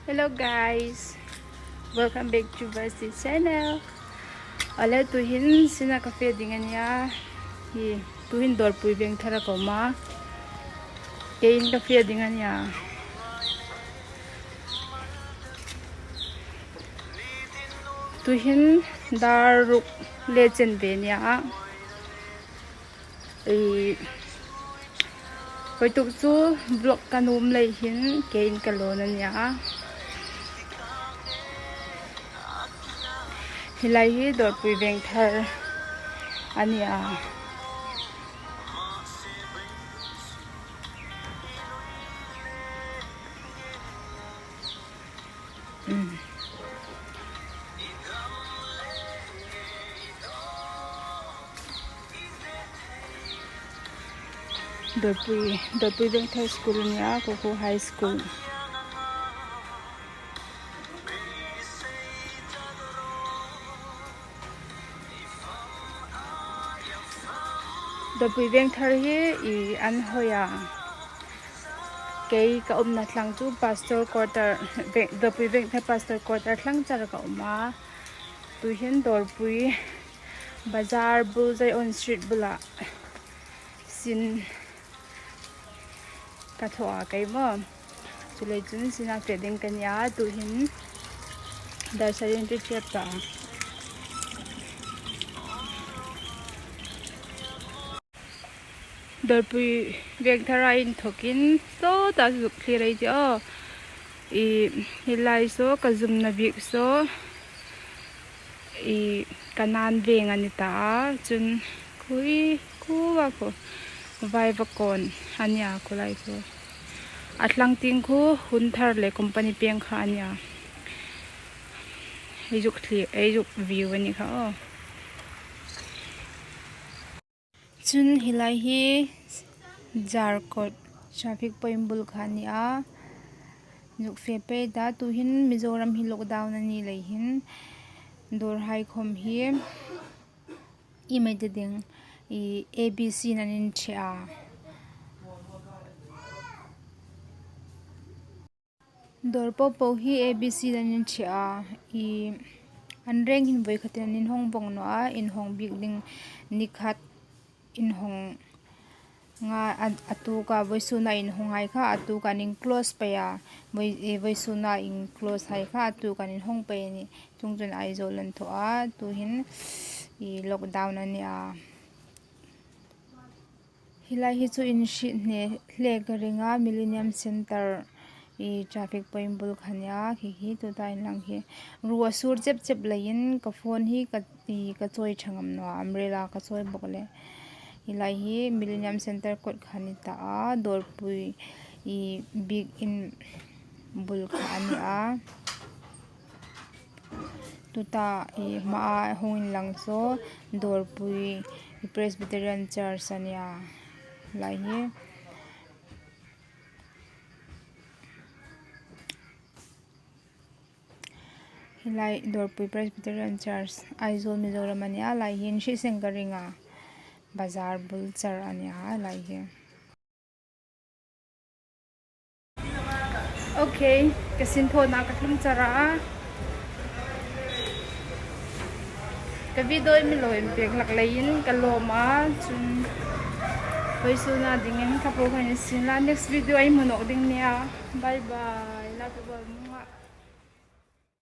Hello guys, welcome back to Varsity channel. Ale tuhin sina cafe ding ania hi tuhin dawrpui veng thar a ka awm a keiin cafe ding ania. Tuhin dar ruk leh chen ve ania Ih hawituk chu vlog ka num lei hin keiin ka lawn a nia. Helai hi dawrpui veng thar a nia. Dawrpui Dawrpui Vengthar school a nia Koko high school. Dawrpui Vengthar hi ih an hawi a kei ka awmna thlang chu pastor quarter Dawrpui Vengthar pastor quarter thlang char ka awm a tuihin Dawrpui Bazar bul Zion street bulah sin ka thawh a kei maw chulei chun sinah feh ding ka nia tuhin darthlalang te ṭhiat ta a. Dawrpui veng thar a inthawkin sawtah zuk thlir a inti aw ih helai saw ka zumna bik saw. Ih kanan veng a ni ta a chun khui khuaa khu vaivakawn a nia khawlai chu a thlang ting khu hun thar leh company peng kha a nia hei zuk thlir hei zuk view a nih kha aw. Chun helai hi Zarkawt traffic point bul kha a ni a zuk fe phei ta tuhin Mizoram hi lockdown a nih leh hin dawr haikhawm hi imei te ding ih abc in an inṭhiah a. Dawr pawh pawh hi abc an inṭhiah a ih an reng hi vawikhat in an inhawng bawk nawh a inhawng bik ding nikhat inhawng nga a tuk a vawisuna inhawng hai kha a tuk an in close paih a vawisuna in close hai kha a tuk an inhawng paih a ni chung chuan Aizawl an thawh a tuhin ih lockdown a nia. Helai hi chu inhrih hne hlek ka ring a millennium center ih traffic point bul kha ania khi khi tuna inlang hi ruah sur chep chep laiin ka phone hi ka ih ka chawi tha ngam lo a umbrella ka chawi bawk le helai hi millennium center kawt kha ani ta a dawrpui ih bik in bul kha ani a. Chutah ih hmaah hung in lang saw dawrpui presbyterian church a nia helai hi. Helai dawrpui presbyterian church Aizawl Mizoram a nia lai hi hriseng ka ring a bazar bul char a nia helai hi. Ok, ka sin thawhnak ka thlum char a. Ka video in milo in pek lak lei in ka lawm a cun hoi suna ding in ka po khan sin la next video ai munok ding nia. Bye bye. La tu bal mua.